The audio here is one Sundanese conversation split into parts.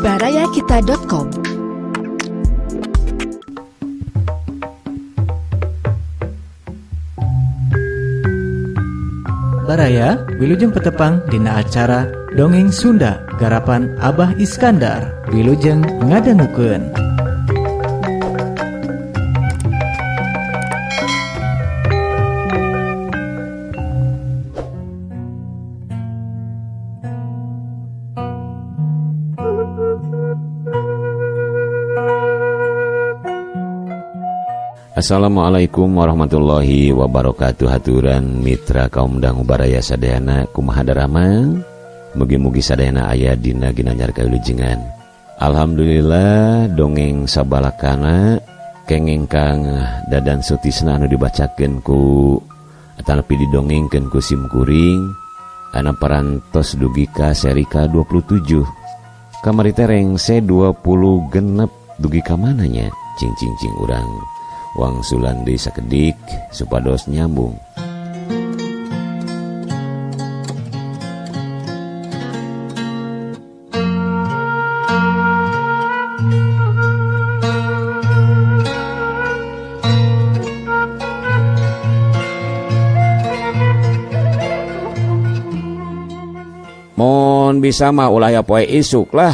barayakita.com. Baraya, wilujeng petepang dina acara Dongeng Sunda garapan Abah Iskandar. Wilujeng ngadangukeun. Assalamualaikum warahmatullahi wabarakatuh. Haturan mitra kaum dangu baraya sadayana, kumaha daramang? Mugi-mugi sadayana aya dina ginanjar kawilujengan. Alhamdulillah, dongeng sabalakana kengeng Kang Dadan Sutisna anu dibacakeun ku atanapi didongengkeun ku simkuring ana parantos dugi ka seri ka 27. Kamari teh rengse 26 dugi ka mananya? Cing cing cing urang wangsulan deui sakedik supados nyambung. Mun bisa mah ulah ya poe isuk lah,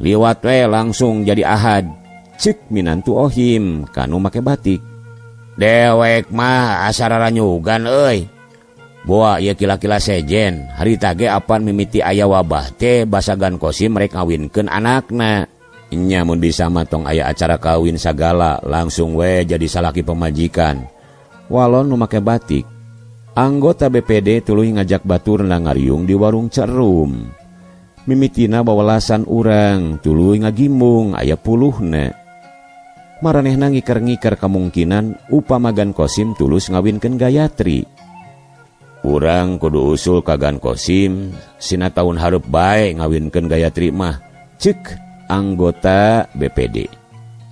liwat we langsung jadi ahad. Cek minantu Ohim kanu make batik. Dewek mah asa raranyugan euy. Boa ieu kila-kila sejen, harita ge apan mimiti aya wabah teh basagan Kosim rek ngawinkeun anakna. Nya mun bisa mah tong aya acara kawin sagala, langsung we jadi salaki pemajikan. Walon nu make batik. Anggota BPD tuluy ngajak baturna ngariung di warung Cerum. Mimitina bawelasan urang tuluy ngagimbung aya puluhna. Maranehna ngiker-ngiker kemungkinan upama Gan Kosim tulus ngawinkeun Gayatri. Urang kudu usul ka Gan Kosim sina taun hareup bae ngawinkeun Gayatri mah. Cek anggota BPD.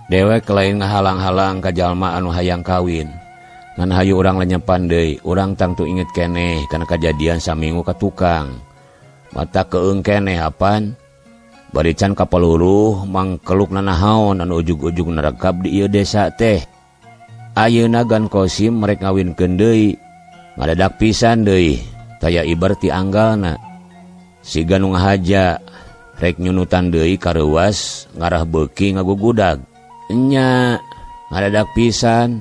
Dewek lain ngahalang-halang ka jalma anu hayang kawin. Ngan hayu urang lenyepan deui, urang tangtu inget keneh kana kajadian saminggu ka tukang. Mata keung keneh apan? Bari can kapaluruh mangkeluk nanahaon anu ujug-ujug nerekap di ieu desa teh. Ayeuna Gan Kosim rek ngawinkeun deui. Ngadadak pisan deui, taya ibar ti anggalna. Siga nu ngahaja rek nyunutan deui kareuwas ngarah beuki ngagugudag. Nya ngadadak pisan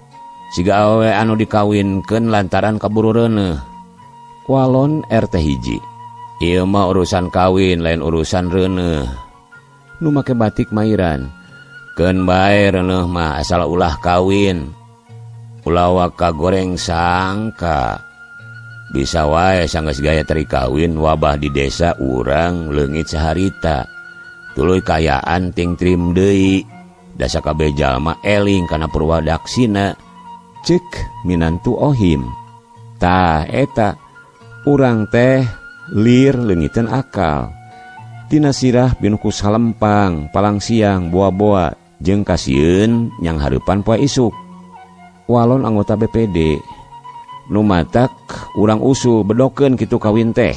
siga awewe anu dikawinkeun lantaran kaburu reuneuh. Walon RT hiji. Ieu mah urusan kawin lain urusan reuneuh. Nu make batik mairan. Keun bae reuneuh mah asal ulah kawin. Ulah waka goreng sangka. Bisa wae sanggeus Gayatri kawin wabah di desa urang leungit saharita. Tuluy kayaan ting trim deui. Dasa kabeh jalma eling kana purwadaksina. Cek minantu Ohim. Tah eta urang teh lir leungiteun akal. Tina sirah pinuh ku salempang, palang siang, boa-boa jeung kasieun nyang hareupan poe isuk. Walon anggota BPD nu matak urang usul bedokeun kitu kawin teh.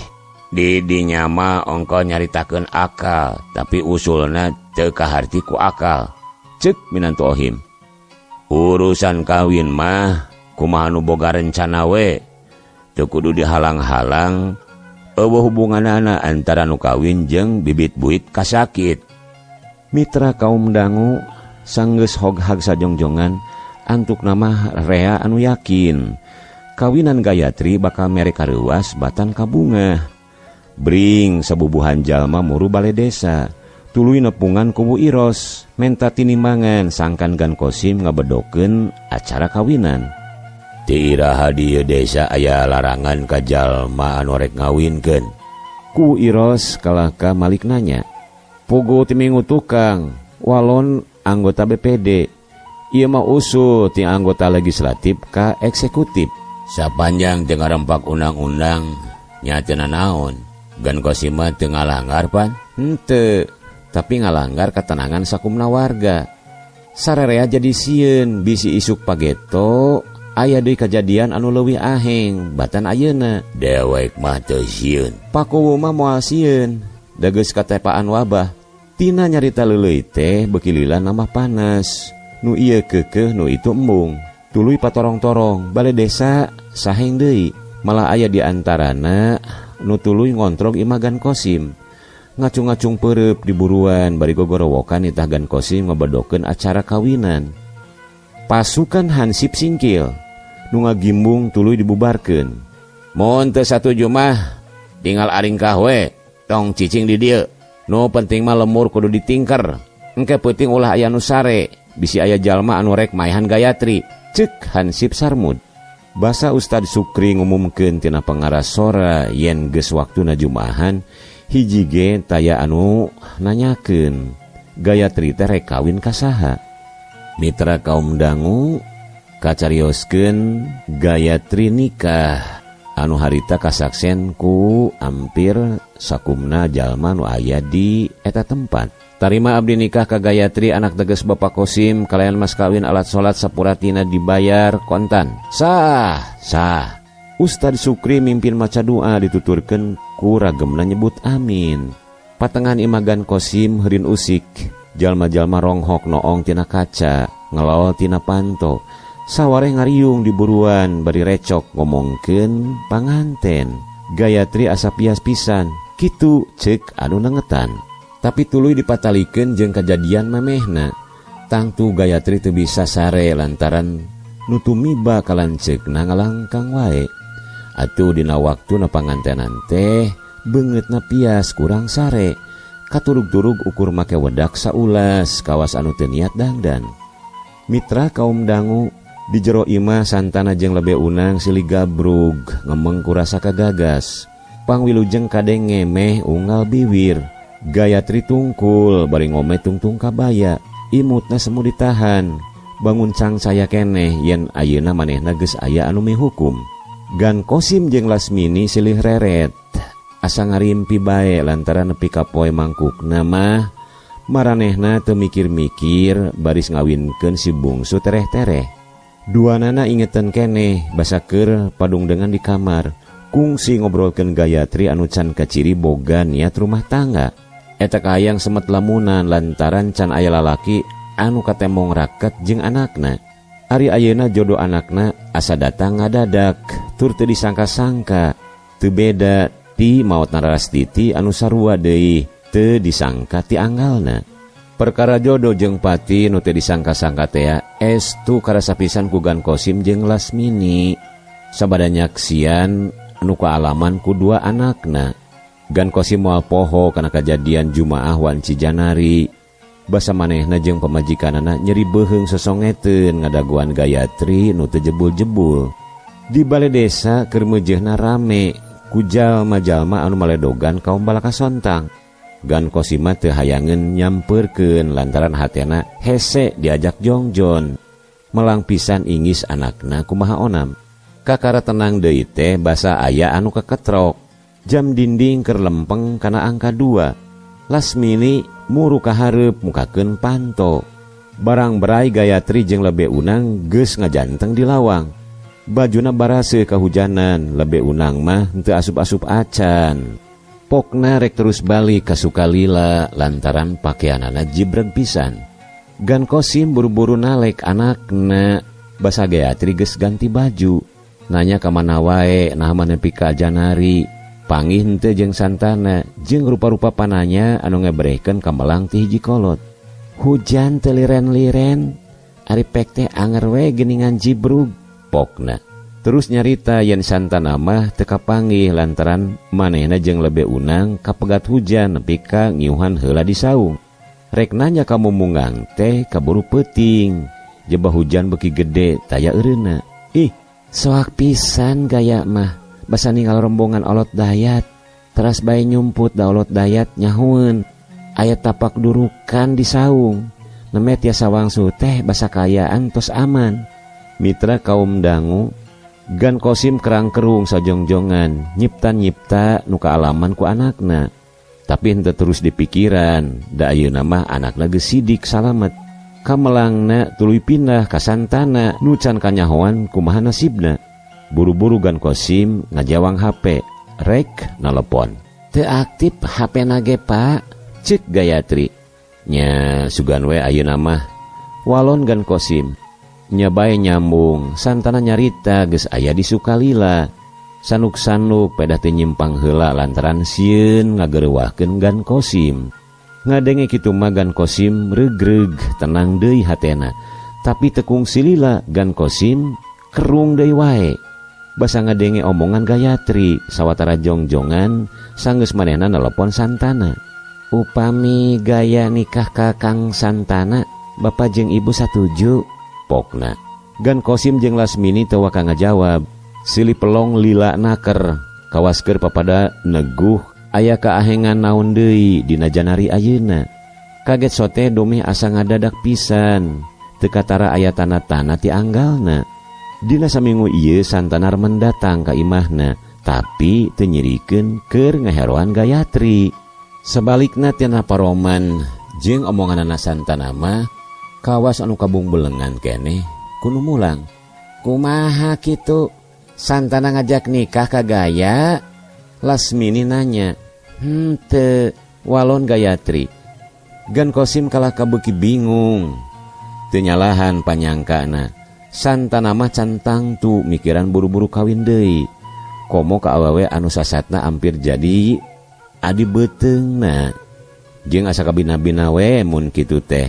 Di dinya mah ongko nyaritakeun akal, tapi usulna teu kaharti ku akal. Cek minantu Ohim. Urusan kawin mah kumaha nu boga rencana we, teu kudu dihalang-halang. Eueuh hubunganana antara nu kawin jeung bibit buit kasakit. Mitra kaum dangu sanggeus hoghag sajongjongan antuk nama rea anu yakin kawinan Gayatri bakal mere kareuwas batan kabungah. Bring sabubuhan jalma muru bale desa tuluy nepungan kubu Iros menta tinimbangan sangkan Gan Kosim ngabedokeun acara kawinan. Ti iraha di ieu desa aya larangan ka jalma anu rek ngawinkeun. Ku Iros kalahka Malik nanya. Pugu ti minggu tukang walon anggota BPD. Ieu mah usul ti anggota legislatif ka eksekutif. Sapanjang teu ngarempak undang-undang nya teu nanaon. Gan Kosim mah teu ngalanggar pan? Henteu, tapi ngalanggar ketenangan sakumna warga. Sarerea jadi sieun bisi isuk pageto aya deui kajadian anu leuwih aheng batan ayeuna. Dewek mah teu sieun. Pakuwu mah moal sieun, da geus katepaan wabah. Tina nyarita leuleuy teh beuki lila nambah panas. Nu ieu keukeuh nu itu embung. Tuluy patorong-torong bale desa saheng deui. Malah aya di antarana nu tuluy ngontrog imah Gan Kosim. Ngacung-ngacung peureub di buruan bari gogorowokan nitah Gan Kosim ngabedokeun acara kawinan. Pasukan hansip singkil. Nu ngagimbung tuluy dibubarkeun. Mun teu satuju mah tinggal aringkah we, tong cicing di dieu. Nu penting mah lemur kudu ditingker. Engke peuting ulah aya nu sare, bisi aya jalma anu rek maehan Gayatri. Ceuk Hansip Sarmud. Basa Ustad Sukri ngumumkeun tina pengaras sora yen geus waktuna Jumahan, hiji ge taya anu nanyakeun Gayatri teh rek kawin ka saha. Mitra kaum dangu kacarioskeun Gayatri nikah anu harita kasaksen ku ampir sakumna jalma nu aya di eta tempat. Tarima abdi nikah ka Gayatri anak teges Bapak Kosim kalayan mas kawin alat salat sapuratina dibayar kontan. Sah, sah. Ustad Sukri mimpin maca doa dituturkeun ku ragemna nyebut amin. Patengahan imah Gan Kosim heurin usik, jalma-jalma ronghok noong tina kaca, ngelol tina panto. Sawareh ngariung di buruan bari recok ngomongkeun panganten. Gayatri asa pias pisan, kitu ceuk anu nengetan. Tapi tuluy dipatalikeun jeung kajadian mamehna. Tangtu Gayatri teu bisa sare lantaran nu tumiba kalanceukna ngalangkang wae. Atuh dina waktuna pangantenan teh beungeutna pias kurang sare. Katurug-turug ukur make wedak saulas kawas anu teu niat dangdan. Mitra kaum dangu di jero imah Santana jeung lebe unang silih gabrug ngemeng ku rasa kagagas. Pangwilujeng kadenge meh unggal biwir. Gayatri tungkul bari ngome tungtung kabaya. Imutna semu ditahan. Bangun cangcaya keneh yen ayeuna manehna geus aya anu mihukum. Gan Kosim jeung Lasmini silih reret. Asa ngarimpi bae lantaran nepi ka poe mangkukna mah maranehna teu mikir-mikir baris ngawinkeun si bungsu tereh-tereh. Duanana ingetan keneh basa keur padungdengan di kamar. Kungsi ngobrolkeun Gayatri anu can kaciri boga niat rumah tangga. Eta kahayang semet lamunan lantaran can aya lalaki anu katemong raket jeung anakna. Ari ayeuna jodoh anakna asa datang ngadadak tur teu disangka-sangka. Teu beda ti maotna Rastiti anu sarua deui teu disangka ti anggalna. Perkara jodoh jeung pati nu teu disangka-sangka tea estu karasa pisan ku Gan Kosim jeung Lasmini. Sabada nyaksian anu kaalaman ku dua anakna. Gan Kosim moal poho kana kajadian Jumaah wanci Janari. Basa manehna jeung pamajikanana nyeri beuheung sosongeteun ngadaguan Gayatri nu teu jebul-jebul. Di bale desa keur meujeuhna rame ku jalma-jalma anu maledogan kaum balakasontang. Gan Kosim mah teu hayangeun nyampeurkeun lantaran hatena hese diajak jongjon. Melang pisan ingis anakna kumaha onam. Kakara tenang deui teh basa aya anu keketrok. Jam dinding keur lempeng kana angka 2. Lasmini muru kahareup mukakeun panto. Barang berai Gayatri jeung lebe unang geus ngajanteng di lawang. Bajuna baraseuh kahujanan, lebe unang mah henteu asup-asup acan. Pokna rek terus balik ka Sukalila lantaran pakeanana jibreg pisan. Gan Kosim buru-buru nalek anakna, basa Gayatri geus ganti baju. Nanya ka mana wae nah mah nepi ka Janari. Panggih henteu jeung Santana jeung rupa-rupa pananya anu ngebrehkeun kamelang ti hiji kolot. Hujan teu liren-liren, ari pek teh anger we geuningan jibrug pokna. Terus nyarita yen Santana mah teu kapanggih lantaran manehna jeung lebe unang kapegat hujan nepi ka ngiuhan heula di saung. Rek nanya ka mumungang teh kaburu peuting, jebah hujan beuki gede taya eureuna. Ih, soak pisan gaya mah. Basa ninggal rombongan olot dayat, teras bae nyumput da olot dayat nyahueun. Aya tapak durukan di saung. Neme tiasa wangsul teh basa kaayaan tos aman. Mitra kaum dangu, Gan Kosim kerang-kerung sajongjongan, nyipta-nyipta nu kaalaman ku anakna. Tapi henteu terus dipikiran, da ayeuna mah anakna geus sidik salamet. Kamelangna tuluy pindah ka Santana nu can kanyahoan kumaha nasibna. Buru-buru Gan Kosim ngajawang HP, rek nalepon. Teu aktif HP na ge, Pak, ceuk Gayatri. Nya sugan we ayeuna mah walon Gan Kosim. Nya bae nyambung Santana nyarita geus aya di Sukalila. Sanuk-sanuk pedah teu nyimpang heula lantaran sieun ngagereuwahkeun Gan Kosim. Ngadenge kitu mah Gan Kosim regreg tenang deui hatena. Tapi teu kungsi lila Gan Kosim kerung deui wae. Basa ngadenge omongan Gayatri sawatara jongjongan sanggeus manehna nelepon Santana. Upami Gaya nikah ka Kang Santana, bapak jeung ibu satuju, pokna. Gan Kosim jeung Lasmini teu waka ngajawab. Silih pelong lila naker, kawas keur papada neguh aya kaahengan naon deui dina janari ayeuna. Kaget sote dumeh asa ngadadak pisan, teu katara aya tanda-tanda ti anggalna. Dina saminggu ieu Santana mendatang ka imahna, tapi teu nyirikeun keur ngaheroan Gayatri. Sebalikna tina paroman jeung omonganana Santana mah kawas anu kabungbelengan keneh kudu mulang. Kumaha kitu? Santana ngajak nikah ka Gaya? Lasmini nanya. Henteu, walon Gayatri. Gan Kosim kalah kabeuki bingung. Teu nyalahan panyangkana. Santana mah can tangtu mikiran buru-buru kawin deui. Komo ka awewe anu sasatna hampir jadi adi beuteungna. Jeung asa kabina-bina we mun kitu teh.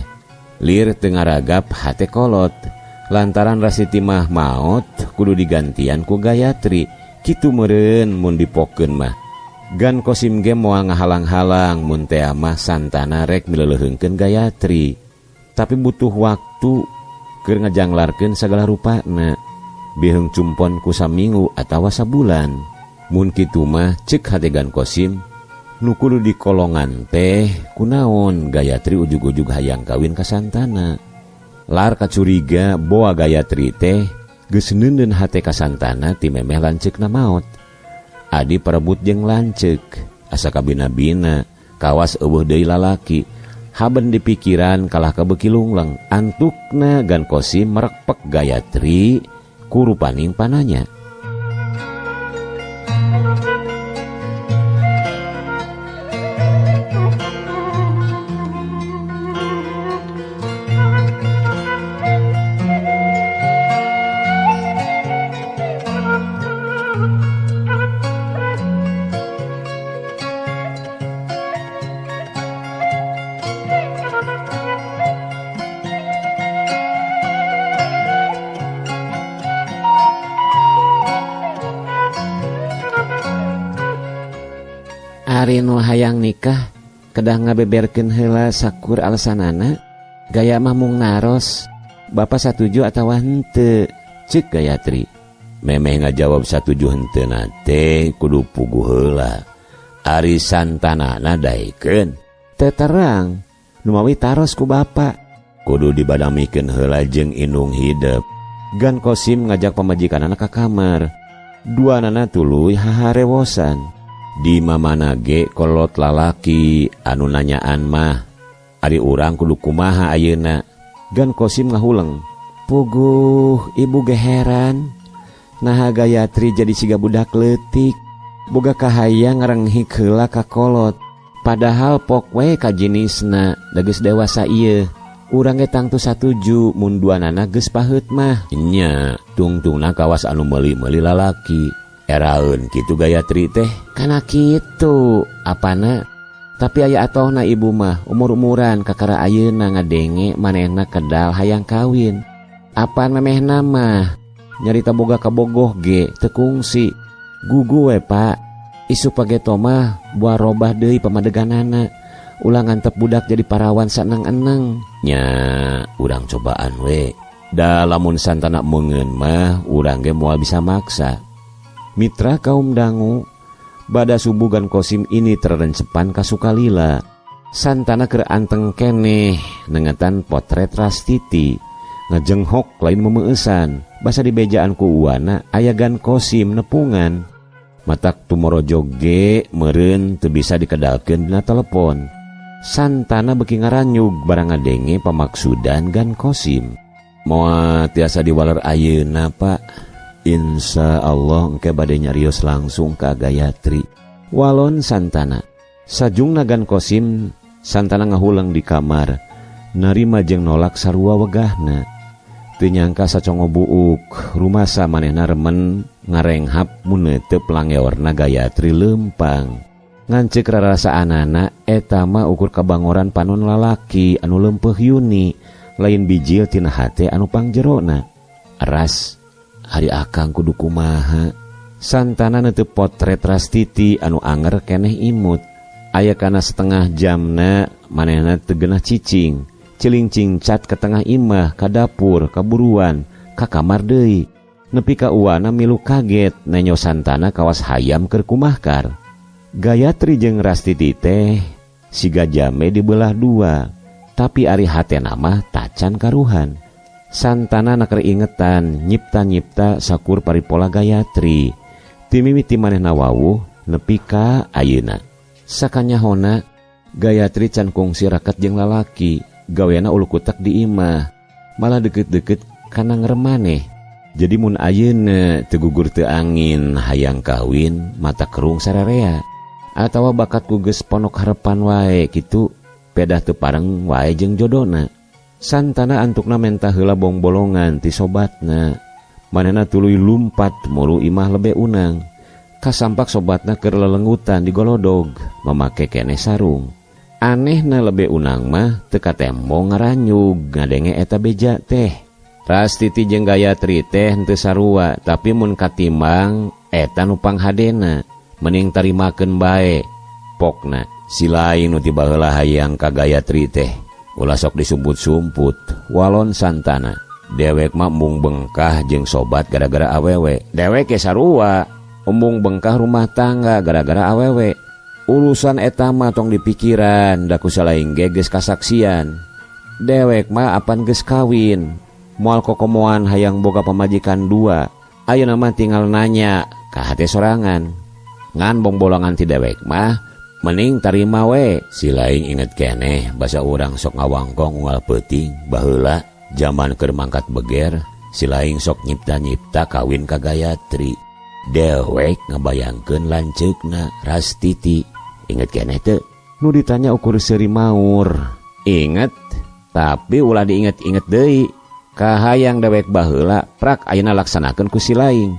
Lir teu ngaragap hate kolot. Lantaran Rasiti mah maot kudu digantian ku Gayatri. Kitu meureun mun dipokeun mah. Gan Kosim ge moal ngahalang-halang mun tea mah Santana rek mileleuheungkeun Gayatri. Tapi butuh waktu keur ngajanglarkeun sagala rupana. Biheung cumpon ku saminggu atawa sabulan. Mun kitu mah ceuk hate Gan Kosim, nu kudu dikolongan teh kunaon Gayatri ujug-ujug hayang kawin ka Santana. Lar kacuriga boa Gayatri teh geus neundeun hate ka Santana ti memeh lanceukna maot. Adi parebut jeung lanceuk, asa kabina-bina, kawas eueuh deui lalaki. Haben dipikiran kalah kabeuki lungleng, antukna Gan Kosim merekpek Gayatri ku rupaning pananya. Ari nu hayang nikah kedah ngabeberkeun heula sakur alasanana. Gaya mah mung naros, bapa satuju atawa henteu, ceuk Gayatri. Memeh ngajawab satuju henteu na teh kudu puguh heula. Ari Santanana daekeun teu terang, numawi taros ku bapa. Kudu dibadamikeun heula jeung indung hidep. Gan Kosim ngajak pamajikanana ka kamar. Duanana tuluy haharewosan. Di mamana ge kolot lalaki anu nanyaan mah, ari urang kudu kumaha ayeuna. Gan Kosim ngahuleng. Puguh ibu ge heran, naha Gayatri jadi siga budak leutik, boga kahayang ngarenghik heula ka kolot. Padahal pok we ka jinisna da geus dewasa ieu. Urang ge tangtu satuju mun duanana geus paheut mah. Nya tungtungna kawas anu meuli-meuli lalaki. Eraeun kitu Gayatri teh. Kana kitu apana? Tapi aya atohna ibu mah umur-umuran kakara ayeuna ngadenge manehna kedal hayang kawin. Apan memehna mah nyarita boga kabogoh ge teu kungsi. Gugu we Pak. Isuk pageto mah buah robah deui pamadeganana. Ulah ngantep budak jadi parawan saneng-eneng. Nya urang cobaan we. Da lamun Santana meungeun mah urang ge moal bisa maksa. Mitra kaum dangu, bada subuh Gan Kosim ini terrencepan ka Sukalila. Santana keur anteng keneh nengetan potret Rastiti. Ngajenghok lain memeueusan, basa dibejaan ku uwana aya Gan Kosim nepungan. Matak tumorojo ge meureun teu bisa dikedalkeun dina telepon. Santana beuki ngaranyug barang ngadenge pamaksudan Gan Kosim. Moal tiasa diwaler ayeuna Pak. Insya Allah engke bade nyarios langsung ka Gayatri. Walon Santana. Sajungna Gan Kosim Santana ngahuleng di kamar, narima jeung nolak sarua wegahna. Teu nyangka sacongo buuk, rumasa manehna remen ngarenghap mun neuteup langeorna Gayatri leumpang. Ngan ceuk rarasaanana eta mah ukur kabangoran panon lalaki anu leumpeuh yuni, lain bijil tina hate anu pangjerona. Ras, ari akang kudu kumaha? Santana neuteub potret Rastiti anu anger keneh imut. Aya kana setengah jamna manehna teu geunah cicing, celing cingcat ka tengah imah, ka dapur, ka buruan, ka kamar deui. Nepi ka uwana milu kaget nenyo Santana kawas hayam keur kumahkar. Gayatri jeung Rastiti teh siga jame dibelah dua, tapi ari hatena mah tacan karuhan. Santana naker ingetan nyipta-nyipta sakur paripola Gayatri. Timimiti manehna wawuh nepi ka ayeuna. Sakanyahona Gayatri can kungsi raket jeung lalaki, gaweana ulukutek di imah, malah deket-deket kana ngeremaneh. Jadi mun ayeuna teu gugur teu angin hayang kawin mata kerung sararea atawa bakat ku geus ponok harepan wae kitu pedah teu pareng wae jeung jodona. Santana antukna menta heula bongbolongan ti sobatna. Manehna tuluy lumpat muru imah lebe unang. Kasampak sobatna keur lelenggutan di golodog mamake keneh sarung. Anehna lebe unang mah teu katembo ngaranyug ngadenge eta beja teh. Rastiti jeung Gayatri teh henteu sarua, tapi mun katimbang eta nu panghadena mending tarimakeun bae. Pokna si lain nu ti baheula hayang ka Gayatri teh ulah sok disumput-sumput walon Santana. Dewek mah embung bengkah jeung sobat gara-gara awewe. Dewek ge sarua embung bengkah rumah tangga gara-gara awewe. Urusan eta mah tong dipikiran, da ku salaing ge geus kasaksian. Dewek mah apan geus kawin, moal kokomoan hayang boga pamajikan dua. Ayeuna mah tinggal nanya ka hate sorangan. Ngan bongbolongan ti dewek mah mending tarima we. Si laing inget keneh basa urang sok ngawangkong unggal peuting baheula jaman keur mangkat beger, si laing sok nyipta-nyipta kawin ka Gayatri. Dewek ngabayangkeun lanceukna Rastiti. Inget keneh teu? Nu ditanya ukur seuri maur. Inget, tapi ulah diinget-inget deui. Kahayang dewek baheula prak ayeuna laksanakeun ku si laing.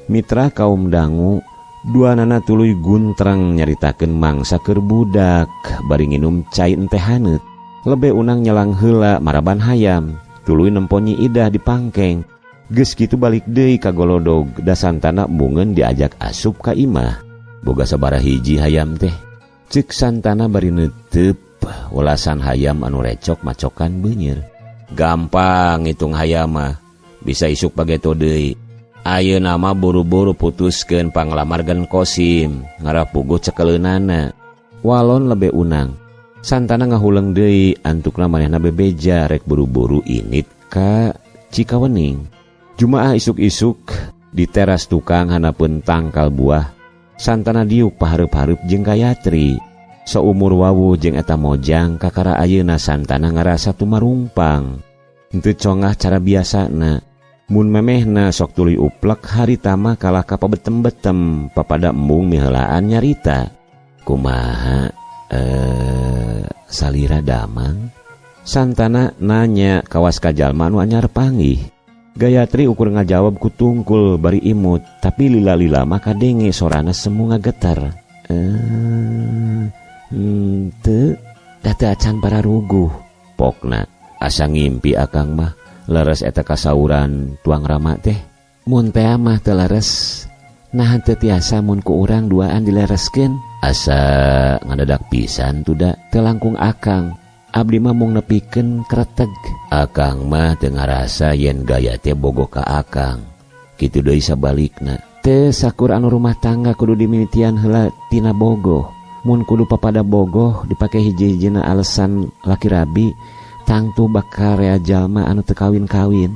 Mitra kaum dangu, duanana tuluy guntrang nyaritakeun mangsa keur budak bari nginum cai enteh haneut. Lebe unang nyelang heula maraban hayam, tuluy nempo Nyi Idah di pangkeng. Geus kitu balik deui ka golodog, da Santana embungeun diajak asup ka imah. Boga sabaraha hiji hayam teh. Ceuk Santana bari neuteup welasan hayam anu recok macokan beunyer. Gampang ngitung hayam mah, bisa isuk pageto deui. Ayeuna mah buru-buru putuskeun panglamar gen Kosim, ngarapuguh cekeleunana. Walon lebe unang. Santana ngahuleng deui antukna manehna bebeja rek buru-buru init ka Cikawening. Jumaah isuk-isuk di teras tukang hanapeun tangkal buah. Santana diuk pahareup-hareup jeung Gayatri. Saumur wawuh jeung eta mojang kakara ayeuna Santana ngarasa tumarungpang. Henteu congah cara biasana. Mun memehna sok tuluy uplek harita mah kalah ka pabetem-betem papada embung miheulaan nyarita. Kumaha salira damang? Santana nanya kawas ka jalma anu anyar panggih. Gayatri ukur ngajawab ku tungkul bari imut, tapi lila-lila mah kadenge sorana semu ngagetar. Teu, da teu acan pararuguh. Pokna asa ngimpi akang mah. Leres eta kasauran tuang rama teh. Mun teh mah teu leres, nah teu tiasa mun ku urang duaan dilereskeun. Asa ngadadak pisan tuda teu langkung akang. Abdi mah mung nepikeun kreteg. Akang mah teu ngarasa yen Gaya teh bogoh ka akang. Kitu deui sabalikna. Teu sakur anu rumah tangga kudu dimimitian heula tina bogoh. Mun kudu papada bogoh dipake hiji-hijina alasan laki rabi, tangtu bakal rea jalma anu teu kawin-kawin.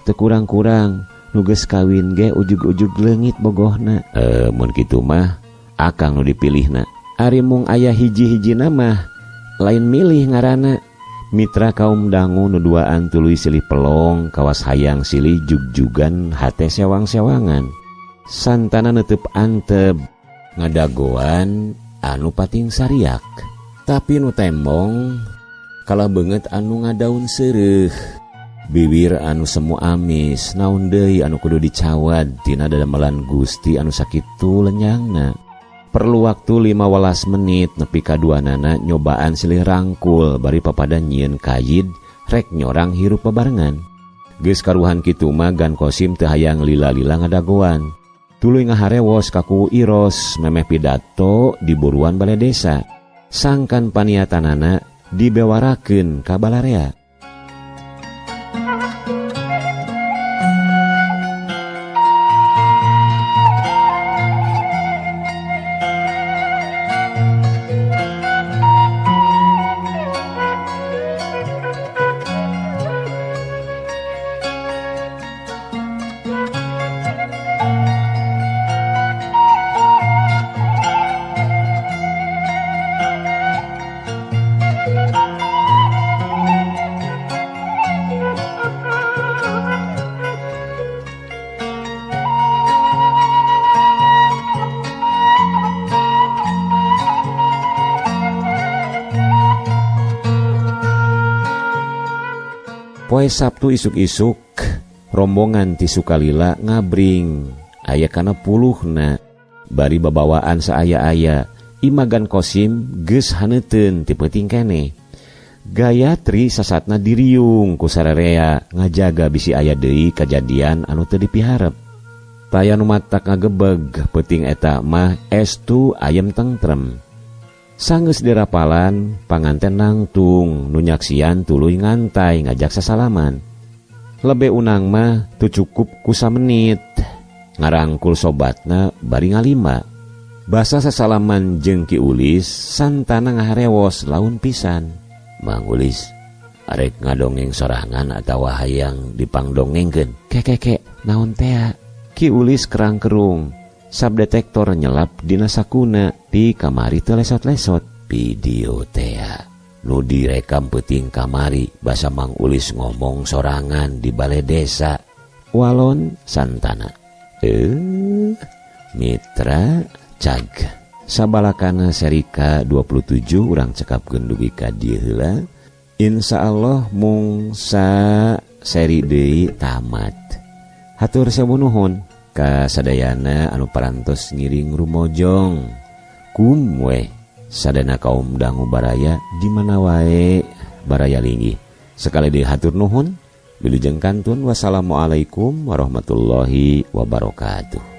Teu kurang-kurang nu geus kawin ge ujug-ujug leungit bogohna. Mun kitu mah akang nu dipilihna. Ari mung aya hiji-hijina mah lain milih ngaranna. Mitra kaum dangu nu duaan tuluy silih pelong kawas hayang silih jugjugan hate sewang-sewangan. Santana neuteub anteb ngadagoan anu pating sariak. Tapi nu tembong kalah beungeut anu ngadaun seureuh. Bibir anu semu amis naon deui anu kudu dicawad tina dadamelan Gusti anu sakitu lenyangna. Perlu waktu 15 menit nepi ka duanana nyobaan silih rangkul bari papada nyieun kayid rek nyorang hirup babarengan. Geus karuhan kitu mah Gan Kosim teu hayang lila-lila ngadagoan. Tuluy ngaharewos ka kuwu Iros memeh pidato di buruan balai desa. Sangkan paniatanana dibewarakeun ka balarea. Poe Sabtu isuk-isuk rombongan ti Sukalila ngabring aya kana puluhna bari babawaan saaya-aya. Imagan Kosim geus haneuteun ti peuting keneh. Gayatri sasatna diriung ku sararea ngajaga bisi aya deui kajadian anu teu dipiharep. Taya nu matak ngagebeg peuting eta mah estu ayem tentrem. Sanggeus dirapalan panganten nangtung nu nyaksian tuluy ngantai ngajak sasalaman. Lebe unang mah teu cukup ku samenit ngarangkul sobatna bari ngalima. Basa sasalaman jeung Ki Ulis santana ngaharewos laun pisan. Mang Ulis arek ngadongeng sorangan atawa hayang dipangdongengkeun. Kekeke naon tea? Ki Ulis kerang-kerung. Sabdetektor nyelap dina sakuna ti kamari teu lesot-lesot. Video tea nu direkam peuting kamari basa Mang Ulis ngomong sorangan di balai desa. Walon santana. Mitra cag sabalakana serika 27 urang cekapkeun dugi ka dieu heula. Insyaallah mung sa seri deui tamat. Hatur sewu nuhun ka sadayana anu parantos ngiring rumojong. Kum weh sadana kaum dangu baraya di mana wae baraya linggih. Sekali deui hatur nuhun, wilujeng kantun, wassalamualaikum warahmatullahi wabarakatuh.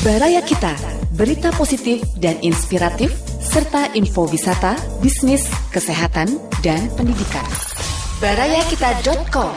Baraya Kita, berita positif dan inspiratif, serta info wisata, bisnis, kesehatan, dan pendidikan. Barayakita.com.